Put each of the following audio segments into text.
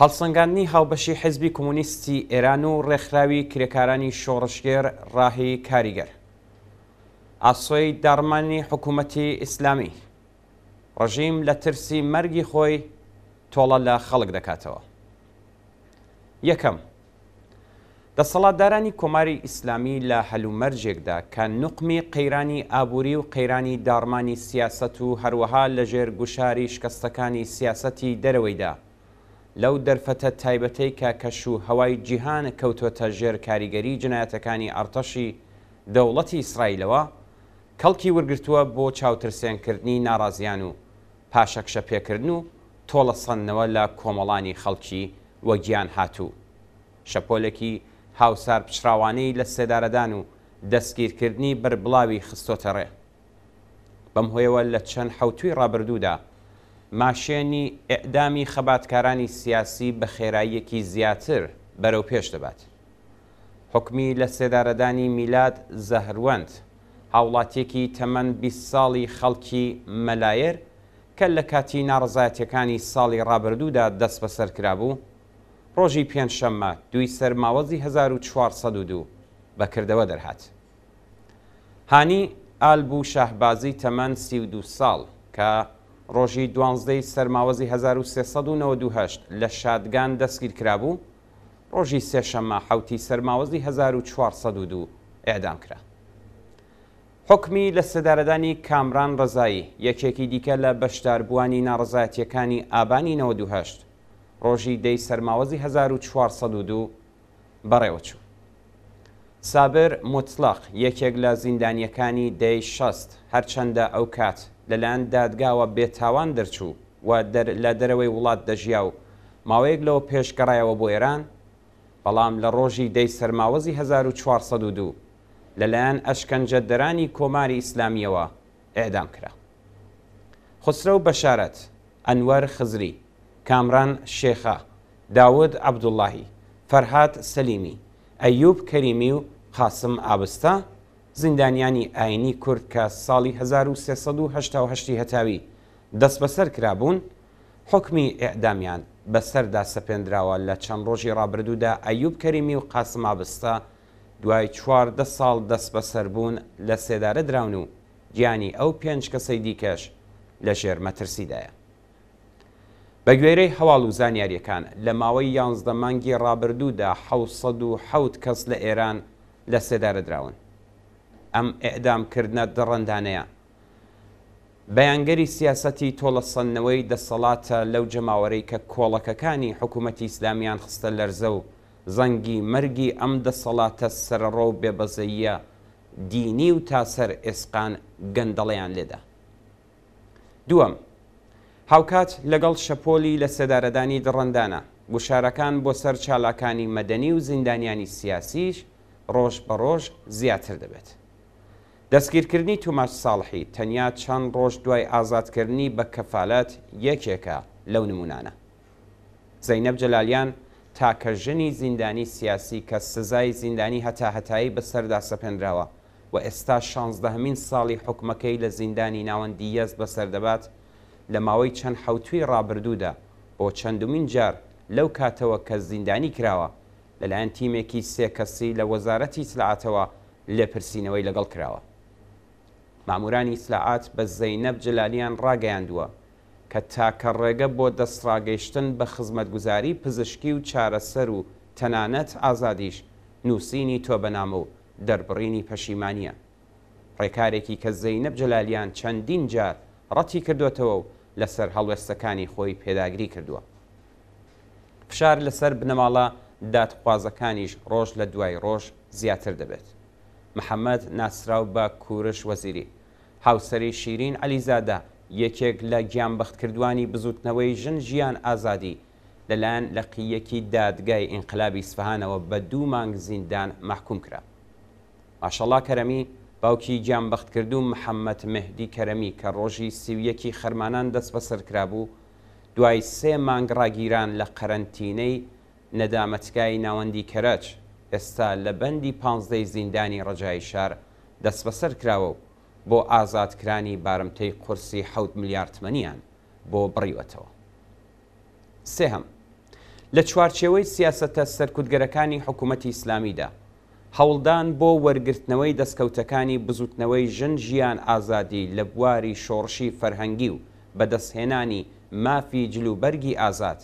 هەڵسەنگاندنی هاوبەشی حیزبی کۆمۆنیستی ئێران و ڕێکخراوی کرێکارانی شۆڕشگێڕ ڕاهی کاریگەر. ئاسۆی داڕمانی حکوومەتی ئیسلامی. ڕژیم لە ترسی مەرگی خۆی تۆڵە لە خەڵک دەکاتەوە. یەکەم، دەسەڵاتدارانی کۆماری ئیسلامی لە هەلومەرجێکدا کە نوقمی قەیرانی ئابووری و قەیرانی داڕمانی سیاسەت و هەروەها لەژێر گوشاری شکەستەکانی سیاسەتی دەرەوەیدا لەو دەرفەتە تایبەتەی کە کەش و هەوای جیهان کەوتۆتە ژێر کاریگەری جنایەتەکانی ئەڕتەشی دەوڵەتی ئیسرائیلەوە کەڵکی ورگرتووە بۆ چاوترسێنکردنی ناڕازیان و پاشەکشە پێکردن و تۆڵە سەندنەوە لە کۆمەڵانی خەڵکی وەگیان هاتوو. شەپۆلێکی هاوسارپچڕاوانەی لە سێدارەدان و دەستگیرکردنی بەربڵاوی خستۆتە ڕێ. بەم هۆیەوە لە چەند حەوتووی ڕابردوودا ماشێنی ئیعدامی خەباتکارانی سیاسی بە خێراییەکی زیاتر بەرەو پێش دەبات. حوکمی لە سێدارەدانی میلاد زەهروەند، هاوڵاتییەکی تەمەن 20 ساڵی خەڵکی مەلایەر کە لە کاتی ناڕەزایەتییەکانی ساڵی ڕابردوودا دەستبەسەر کرابوو، ڕۆژی پێنجشەممە دووی سەرماوەزی 1402 بە کردەوە دەرهات. هانی ئالبو شاهبازی تەمەن 32 ساڵ کە ڕۆژی دوانزدەی سەرماوەزی 1398 لە شادگان دەستگیر کرابوو، ڕۆژی سێشەممە حەوتی سەرماوەزی 1402 ئێعدام کرا. حوکمی لەسێدارەدانی کامران ڕەزایی، یەکێکی دیکە لە بەشداربووانی ناڕەزایەتییەکانی ئابانی 98، ڕۆژی دەی سەرماوەزی 1402 بەڕێوەچوو. سابر موتڵەق، یەکێک لە زیندانییەکانی دەی 60، هەرچەندە ئەوکات لەلایەن دادگاوە بێتاوان دەرچوو و لە دەرەوەی وڵات دەژیا و ماوەیەک لەوە پێش گەڕایەوە بۆ ئێران، بەڵام لە ڕۆژی دەی سەرماوەزی 1402 لەلایەن ئەشکەنجەدەرانی کۆماری ئیسلامییەوە ئێعدام کرا. خوسرەو بەشارەت، ئەنوەر خزری، کامران شێخە، داود عەبدوڵڵاهی، فەرهاد سەلیمی، ئەیوب کەریمی و قاسم ئابستە، زیندانیانی ئایینی کورد کە ساڵی 1388 ی هەتاوی دەستبەسەر کرابوون، حوکمی ئێعدامیان بەسەردا سەپێندراوە، لە چەند ڕۆژی ڕابردوودا ئەیوب کەریمی و قاسم ئابستە دوای 14 ساڵ دەستبەسەربوون لە سێدارە دراون و گیانی ئەو پێنج کەسەی دیکەش لەژێر مەترسیدایە. بەگوێرەی هەواڵ و زانیارییەکان، لە ماوەی یانزدە مانگی ڕابردوودا 707 کەس لە ئێران لە سێدارە دراون. ئەم ئێعدامکردنە دڕندانەیە، بەیانگەری سیاسەتی تۆڵەسەندنەوەی دەسەڵاتە لەو جەماوەرەی کە کۆڵەکەکانی حکوومەتی ئیسلامیان خستە لەرزە و زەنگی مەرگی ئەم دەسەڵاتە سەرەڕۆ و بێبەزەییە دینی و تا سەر ئێسقان گەندەڵیان لێدا. دووەم، هاوکات لەگەڵ شەپۆلی لەسێدارەدانی دڕندانە، گوشارەکان بۆ سەر چالاکانی مەدەنی و زیندانیانی سیاسیش ڕۆژ بە ڕۆژ زیاتر دەبێت. دەستگیرکردنی توماج ساڵحی تەنیا چەند ڕۆژ دوای ئازادکردنی بە کەفالەت یەکێکە لەو نموونانە. زەینەب جەلالیان تاکە ژنی زیندانی سیاسی کە سزای زیندانی هەتاهەتایی بەسەردا سەپێنراوە و ئێستا شانزدەهەمین ساڵی حوکمەکەی لە زیندانی ناوەندی یەزد بەسەر دەبات، لە ماوەی چەند حەوتووی ڕابردوودا بۆ چەندمین جار لەو کاتەوە کە زیندانی کراوە، لەلایەن تیمێکی سێ کەسی لە وەزارەتی ئیتلاعاتەوە لێپرسینەوەی لەگەڵ کراوە. ماموورانی ئیتلاعات بە زەینەب جەلالیان ڕاگەیاندووە کە تاکە ڕێگە بۆ دەستڕاگەیشتن بە خزمەتگوزاری پزیشکی و چارەسەر و تەنانەت ئازادیش نووسینی تۆبەنامە و دەربڕینی پەشیمانییە. ڕێکارێکی کە زەینەب جەلالیان چەندین جار ڕەتی کردۆتەوە و لەسەر هەڵوێستەکانی خۆی پێداگری کردووە. فشار لەسەر بنەماڵە دادخوازەکانیش ڕۆژ لە دوای ڕۆژ زیاتر دەبێت. محەمەد ناسراو بە کورش وەزیری، هاوسەری شیرین عەلیزادە، یەکێک لە گیانبەختکردوانی بزووتنەوەی ژن ژیان ئازادی، لەلایەن لقییەکی دادگای ئینقلابی ئیسفەهانەوە بە دوو مانگ زیندان مەحکووم کرا. ماشەڵا کەرەمی، باوکی گیانبەختکردوو محەمەد مێهدی کەرەمی کە ڕۆژی 31 ی خەرمانان دەستبەسەر کرابوو، دوای سێ مانگ ڕاگیران لە قەرەنتینەی نەدامەتگای ناوەندی کەرەج، ئێستا لە بەندی پانزدەی زیندانی ڕەجایی شار دەستبەسەر کراوە و بۆ ئازادکرانی بارمتەی قورسی حەوت ملیار تمەنیان بۆ بڕیوەتەوە. سێهەم، لە چوارچێوەی سیاسەتە سەرکوتگەرەکانی حکوومەتی ئیسلامیدا، هەوڵدان بۆ وەرگرتنەوەی دەستکەوتەکانی بزووتنەوەی ژن ژیان ئازادی لە بواری شۆڕشی فەرهەنگی و بەدەستهێنانی مافی جلوبەرگی ئازاد،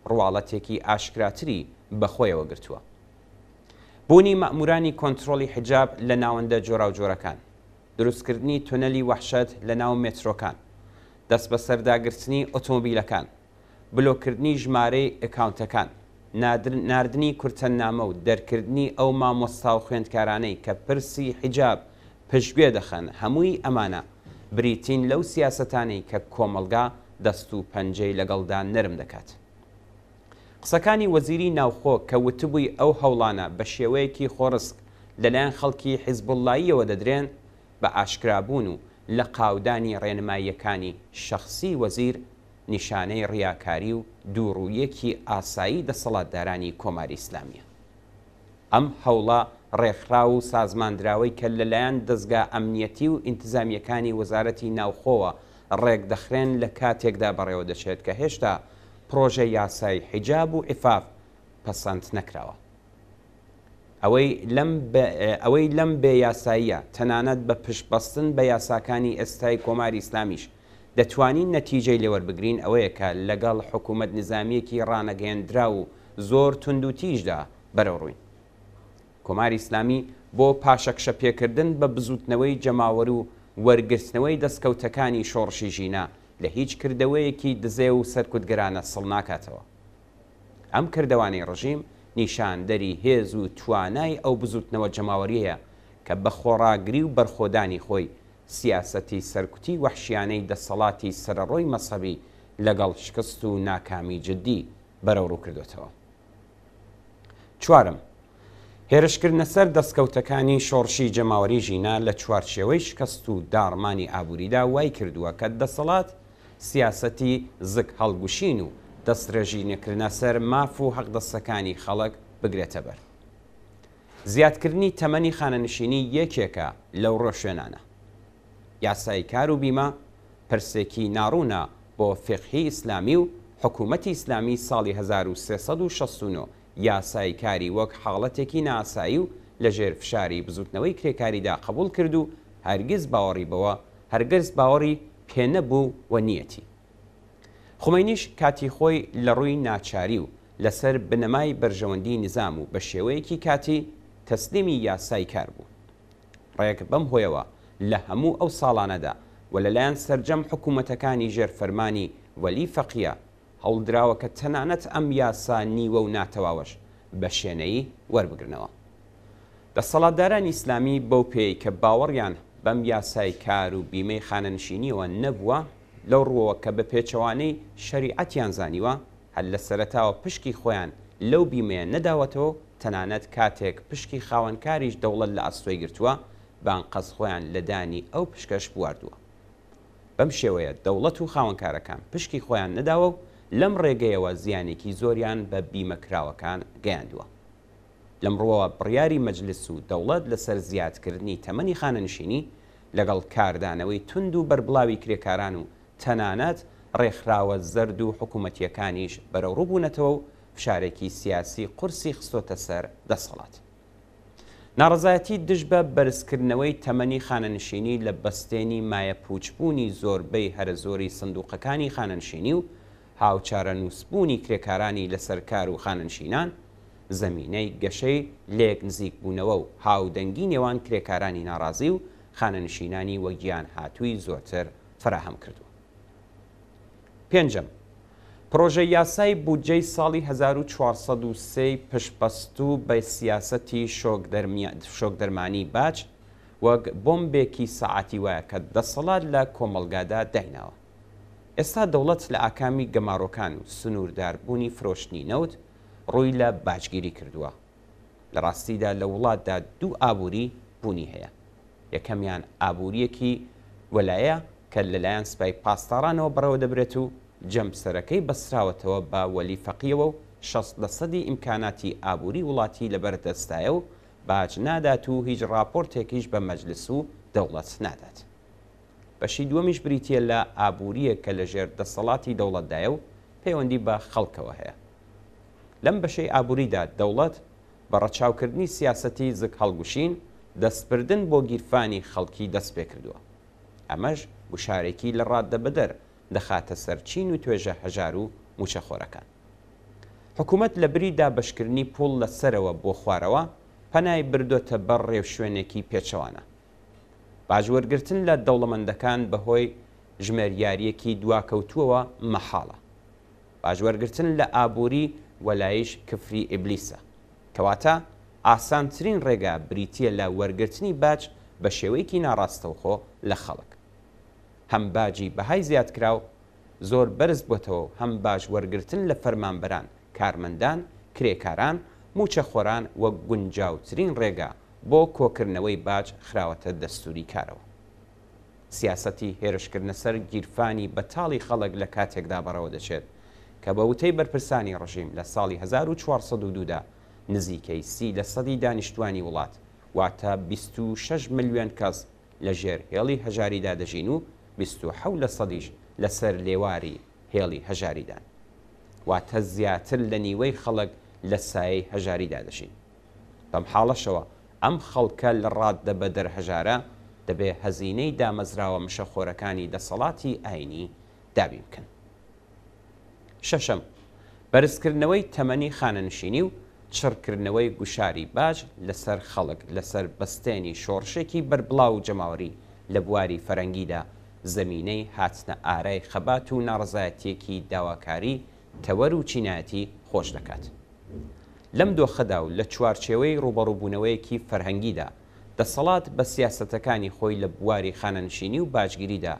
ڕواڵەتێکی ئاشکراتری بەخۆیەوە گرتووە. بوونی مەئموورانی کۆنترۆڵی حیجاب لە ناوەندە جۆراوجۆرەکان، دروستکردنی تونەلی وەحشەت لە ناو مێترۆکان، دەستبەسەرداگرتنی ئۆتۆمۆبیلەکان، بلۆککردنی ژمارەی ئەکاونتەکان، ناردنی کورتەنامە و دەرکردنی ئەو مامۆستا و خوێندکارانەی کە پرسی حیجاب پشتگوێ دەخەن، هەمووی ئەمانە بریتین لەو سیاسەتانەی کە کۆمەڵگا دەست و پەنجەی لەگەڵدا نەرم دەکات. قسەکانی وەزیری ناوخۆ کە وتبووی ئەو هەوڵانە بە شێوەیەکی خۆڕسک لەلایەن خەڵکی حیزبوڵڵاییەوە دەدرێن، بە ئاشکرابوون و لەقاودانی ڕێنماییەکانی شەخسی وەزیر، نیشانەی ڕیاکاری و دووڕووییەکی ئاسایی دەسەڵاتدارانی کۆماری ئیسلامییە. ئەم هەوڵە ڕێکخراو و سازماندراوەی کە لەلایەن دەزگا ئەمنیەتی و ئینتزامییەکانی وەزارەتی ناوخۆوە ڕێکدەخرێن لە کاتێکدا بەڕێوە دەچێت کە هێشتا پڕۆژە یاسای حیجاب و عیفاف پەسەند نەکراوە. ئەوەی لەم ئەوەی لەم بێ یاساییە تەنانەت بە پشت بەستن بە یاساکانی ئێستای کۆماری ئیسلامیش دەتوانین نەتیجەی لێ وەربگرین ئەوەیە کە لەگەڵ حکوومەت نیزامییەکی ڕانەگەیەندراو و زۆر توندوتیژدا بەرەوڕووین. کۆماری ئیسلامی بۆ پاشەکشە پێکردن بە بزووتنەوەی جەماوەر و وەرگرتنەوەی دەسکەوتەکانی شۆڕشی ژینا لە هیچ کردەوەیەکی دزێو و سەرکوتگەرانە سڵ ناکاتەوە. ئەم کردەوانەی ڕژیم نیشاندەری هێز و توانای ئەو بزووتنەوە جەماوەرییەیە کە بە خۆڕاگری و بەرخۆدانی خۆی سیاسەتی سەرکوتی وەحشیانەی دەسەڵاتی سەرەڕۆی مەزهەبی لەگەڵ شکست و ناکامی جددی بەرەوڕوو کردۆتەوە. چوارەم، هێرشکردنە سەر دەستکەوتەکانی شۆڕشی جەماوەری ژینا لە چوارچێوەی شکست و داڕمانی ئابووریدا وای کردووە کە دەسەڵات سیاسەتی زگ هەڵگوشین و دەستڕێژینەکردنە سەر ماف و حەقدەستەکانی خەڵک بگرێتە بەر. زیادکردنی تەمەنی خانەنشینی یەکێکە لەو ڕێوشوێنانە. یاسای کار و بیمە پرسێکی ناڕوونە بۆ فیقهی ئیسلامی و حکوومەتی ئیسلامی ساڵی 1369 یاسای کاری وەک حاڵەتێکی نائاسایی و لەژێر فشاری بزووتنەوەی کرێکاریدا قبووڵ کرد و هەرگیز باوەڕی بەوە هەرگرز باوەڕی پێنەبوو و نییەتی. خومەینیش کاتی خۆی لە ڕووی ناچاری و لەسەر بنەمای بەرژەوەندی نیزام و بە شێوەیەکی کاتی تەسلیمی یاسای کار بوو. ڕێک بەم هۆیەوە لە هەموو ئەو ساڵانەدا و لەلایەن سەرجەم حکوومەتەکانی ژێر فەرمانی وەلی فەقیە هەوڵدراوە کە تەنانەت ئەم یاسا نیوە و ناتەواوەش بە شێنەیی وەربگرنەوە. دەسەڵاتدارانی ئیسلامی بەو پێیەی کە باوەڕیان بەم یاسای کار و بیمەی خانەنشینییەوە نەبووە، لەو ڕووەوە کە بە پێچەوانەی شەریعەتیان زانیوە، هەر لە سەرەتاوە پشکی خۆیان لەو بیمەیە نەداوەتەوە و تەنانەت کاتێک پشکی خاوەنکاریش دەوڵەت لە ئەستۆی گرتووە، بە ئەنقەست خۆیان لە دانی ئەو پشکەش بواردووە. بەم شێوەیە دەوڵەت و خاوەنکارەکان پشکی خۆیان نەداوە و لەم ڕێگەیەوە زیانێکی زۆریان بە بیمەکراوەکان گەیاندووە. لەم ڕووەوە بڕیاری مەجلس و دەوڵەت لەسەر زیادکردنی تەمەنی خانەنشینی لەگەڵ کاردانەوەی توند و بەربڵاوی کرێکاران و تەنانەت ڕێکخراوە زەرد و حکومەتییەکانیش بەرەوڕوو بوونەتەوە و فشارێکی سیاسی قورسی خستۆتە سەر دەسەڵات. ناڕەزایەتی دژ بە بەرزکردنەوەی تەمەنی خانەنشینی لە بەستێنی مایەپووچبوونی زۆربەی هەرەزۆری سندووقەکانی خانەنشینی و هاوچارەنووسبوونی کرێکارانی لەسەر کار و خانەنشینان، زەمینەی گەشەی لێک نزیکبوونەوە و هاودەنگی نێوان کرێکارانی ناڕازی و خانەنشینانی وەگیانهاتووی زۆرتر فەراهەم کردووە. پێنجەم، پڕۆژە یاسای بودجەی ساڵی 1403 ی پشتبەستوو بە سیاسەتی شۆکدەرمانی باج، وەک بۆمبێکی سەعاتی وایە کە دەسەڵات لە کۆمەڵگادا دایناوە. ئێستا دەوڵەت لە ئاکامی گەمارۆکان و سنوورداربوونی فرۆشتنی نەوت، ڕووی لە باجگیری کردووە. لە ڕاستیدا لە وڵاتدا دوو ئابووری بوونی هەیە. یەکەمیان ئابوورییەکی وەلایە کە لەلایەن سپای پاسدارانەوە بەڕێوە دەبرێت و جەمسەرەکەی بەستراوەتەوە بە وەلی فەقیەوە و 60 لەسەدی ئیمکاناتی ئابووری وڵاتی لەبەر دەستدایە و باج نادات و هیچ ڕاپۆرتێکیش بە مەجلس و دەوڵەت نادات. بەشی دووەمیش بریتییە لە ئابوورییەک کە لەژێر دەسەڵاتی دەوڵەتدایە و پەیوەندی بە خەڵکەوە هەیە. لەم بەشەی ئابووریدا دەوڵەت بە ڕەچاوکردنی سیاسەتی زگ هەڵگوشین، دەستبردن بۆ گیرفانی خەڵکی دەستپێکردووە. ئەمەش گوشارێکی لە ڕاددەبەدەر دەخاتە سەر چین و توێژە هەژار و مووچەخۆرەکان. حکوومەت لە بری دابەشکردنی پووڵ لە سەرەوە بۆ خوارەوە، پەنای بردۆتە بەر ڕێوشوێنێکی پێچەوانە. باج وەرگرتن لە دەوڵەمەندەکان بەهۆی ژمێریارییەکی دواکەوتووەوە مەحاڵە. باج وەرگرتن لە ئابووری وەلایش کفری ئیبلیسە. کەواتە ئاسانترین ڕێگا بریتییە لە وەرگرتنی باج بە شێوەیەکی ناڕاستەوخۆ لە خەڵک. هەم باجی بەهای زیادکراو زۆر بەرز بۆتەوە و هەم باج وەرگرتن لە فەرمانبەران، کارمەندان، کرێکاران، مووچەخۆران وەک گونجاوترین ڕێگا بۆ کۆکردنەوەی باج خراوەتە دەستووری کارەوە. سیاسەتی هێرشکردنە سەر گیرفانی بەتاڵی خەڵک لە کاتێکدا بەڕێوە دەچێت کە بە وتەی بەرپرسانی ڕژیم لە ساڵی 1402 دا نزیکەی سی لە سەدی دانیشتوانی وڵات واتە 26 ملیۆن کەس لە ژێر هێڵی هەژاریدا دەژین و 27 لە سەدیش لەسەر لێواری هێڵی هەژاریدان. واتە زیاتر لە نیوەی خەڵک لە سایەی هەژاریدا دەژین. بەم حاڵەشەوە ئەم خەڵکە لە ڕاددە بەدەر هەژارە، دەبێ هەزینەی دامەزراوە مشەخۆرەکانی دەسەڵاتی ئایینی دابین بکەن. شەشەم، بەرزکردنەوەی تەمەنی خانەنشینی و چڕکردنەوەی گوشاری باج لەسەر خەڵک لەسەر بەستێنی شۆڕشێکی بەربڵاو و جەماوەری لە بواری فەرەنگیدا زەمینەی هاتنە ئارای خەبات و ناڕەزایەتییەکی داواکاری تەوەر و چینایەتی خۆش دەکات. لەم دۆخەدا و لە چوارچێوەی ڕووبەڕووبوونەوەیەکی فەرهەنگیدا، دەسەڵات بە سیاسەتەکانی خۆی لە بواری خانەنشینی و باجگیریدا،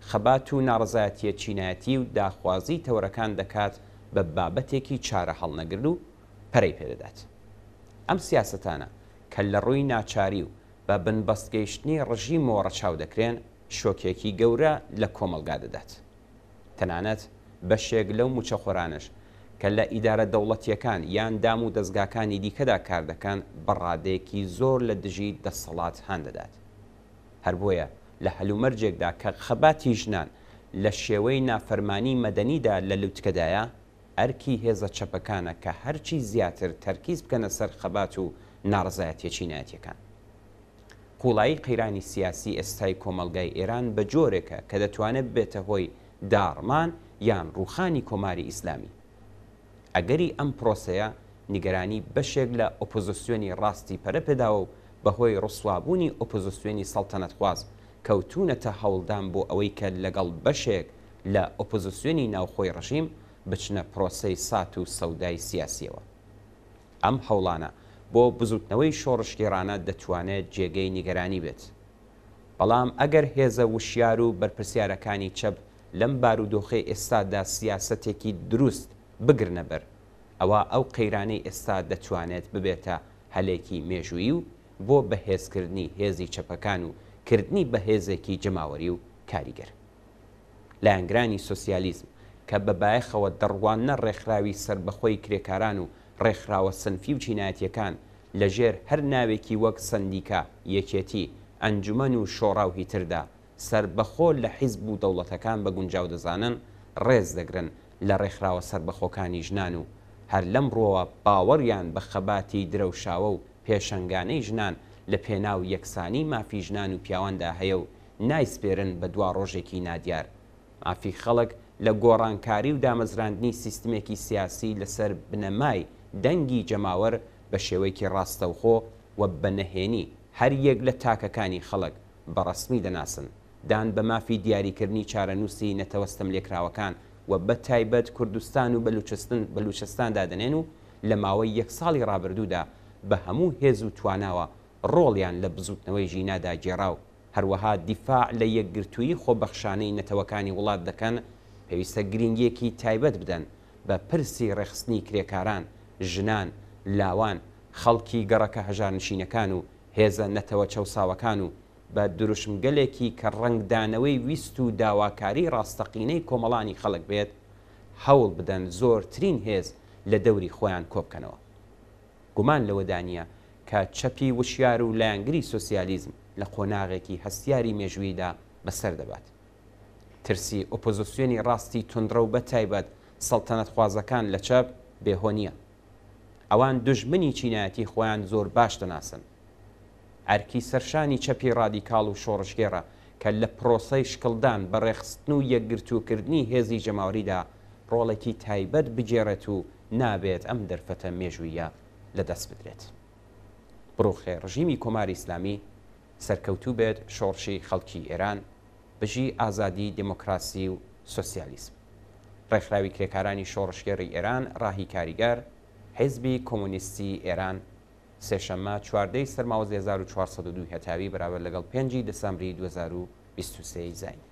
خەبات و ناڕەزایەتییە چینایەتی و داخوازیی تەوەرەکان دەکات بە بابەتێکی چارەهەڵنەگر و پەرەی پێدەدات. ئەم سیاسەتانە کە لە ڕووی ناچاری و بە بنبەستگەیشتنی ڕژیمەوە ڕەچاو دەکرێن، شۆکێکی گەورە لە کۆمەڵگا دەدات. تەنانەت بەشێک لەو مووچەخۆرانەش کە لە ئیدارە دەوڵەتییەکان یان دام و دەزگاکانی دیکەدا کار دەکەن بە ڕادەیەکی زۆر لە دژی دەسەڵات هان دەدات. هەر بۆیە لە هەلومەرجێکدا کە خەباتی ژنان لە شێوەی نافەرمانی مەدەنیدا لە لوتکەدایە، ئەرکی هێزە چەپەکانە کە هەرچی زیاتر تەرکیز بکەنە سەر خەبات و ناڕەزایەتییە چینایەتییەکان. قووڵایی قەیرانی سیاسی ئێستای کۆمەڵگای ئێران بە جۆرێکە کە دەتوانێت ببێتە هۆی داڕمان یان ڕووخانی کۆماری ئیسلامی. ئەگەری ئەم پرۆسەیە نیگەرانی بەشێک لە ئۆپۆزسیۆنی ڕاستی پەرە پێداوە و بە هۆی ڕسوابوونی ئۆپۆزسیۆنی سەڵتەنەتخواز کەوتوونەتە هەوڵدان بۆ ئەوەی کە لەگەڵ بەشێک لە ئۆپۆزسیۆنی ناوخۆی ڕژیم بچنە پرۆسەی سات و سەودای سیاسییەوە. ئەم هەوڵانە بۆ بزوتنەوەی شۆڕشگێڕانە دەتوانێت جێگەی نیگەرانی بێت. بەڵام ئەگەر هێزە وشیار و بەرپرسیارەکانی چەپ لەم بارودۆخەی ئێستادا سیاسەتێکی دروست بگرنە بەر، ئەوا ئەو قەیرانەی ئێستا دەتوانێت ببێتە هەلێکی مێژوویی و بۆ بەهێزکردنی هێزی چەپەکان و کردنی بە هێزێکی جەماوەری و کاریگەر. لایەنگرانی سۆسیالیزم کە بە بایەخەوە دەڕواننە ڕێکخراوی سەربەخۆی کرێکاران و ڕێکخراوە سنفی و چینایەتییەکان لە ژێر هەر ناوێکی وەک سەندیکا، یەکێتی، ئەنجومەن و شۆڕا و هیتردا سەربەخۆ لە حیزب و دەوڵەتەکان بە گونجاو دەزانن، ڕێز دەگرن لە ڕێکخراوە سەربەخۆکانی ژنان و هەر لەم ڕووەوە باوەڕیان بە خەباتی درەوشاوە و پێشەنگانەی ژنان لە پێناو یەکسانی مافی ژنان و پیاواندا هەیە و نایسپێرن بە دواڕۆژێکی نادیار. مافی خەڵک لە گۆڕانکاری و دامەزراندنی سیستمێکی سیاسی لەسەر بنەمای دەنگی جەماوەر بە شێوەیەکی ڕاستەوخۆ و بە نەهێنی هەر یەک لە تاکەکانی خەڵک بە ڕەسمی دەناسن، دان بە مافی دیاریکردنی چارەنووسی نەتەوە ستەملێکراوەکان و بە تایبەت کوردستان و بەلوچستاندا دەنێن و لە ماوەی یەک ساڵی ڕابردوودا بە هەموو هێز و تواناوە ڕۆڵیان لە بزووتنەوەی ژینادا گێڕا و هەروەها دیفاع لە یەکگرتوویی خۆبەخشانەی نەتەوەکانی وڵات دەکەن، پێویستە گرینگییەکی تایبەت بدەن بە پرسی ڕێکخستنی کرێکاران، ژنان، لاوان، خەڵکی گەڕەکە هەژارنشینەکان و هێزە نەتەوە چەوساوەکان و بە دروشمگەلێکی کە ڕەنگدانەوەی ویست و داواکاریی ڕاستەقینەی کۆمەڵانی خەڵک بێت، هەوڵ بدەن زۆرترین هێز لە دەوری خۆیان کۆبکەنەوە. گومان لەوەدا نییە کە چەپی وشیار و لایەنگری سۆسیالیزم لە قۆناغێکی هەستیاری مێژووییدا بەسەر دەبات. ترسی ئۆپۆزسیۆنی ڕاستی توندڕەو بە تایبەت سەڵتەنەتخوازەکان لە چەپ بێ هۆ نییە. ئەوان دوژمنی چینایەتی خۆیان زۆر باش دەناسن. ئەرکی سەرشانی چەپی ڕادیکاڵ و شۆڕشگێڕە کە لە پرۆسەی شکڵدان بە ڕێکخستن و یەکگرتووکردنی هێزی جەماوەریدا ڕۆڵێکی تایبەت بگێڕێت و نابێت ئەم دەرفەتە مێژووییە لەدەست بدرێت. بڕوخێ ڕژیمی کۆماری ئیسلامی، سەرکەوتوو بێت شۆڕشی خەڵکی ئێران، بژی ئازادی دێمۆکراسی و سۆسیالیسم. ڕێکخراوی کرێکارانی شۆڕشگێڕی ئێران ڕاهی کاریگەر، حیزبی کۆمۆنیستی ئێران، سێشەممە 14 ی سەرماوەزی 1402 هەتاوی بەرابەر لەگەڵ پێنج ی دسامبری 2023 ی زاینی.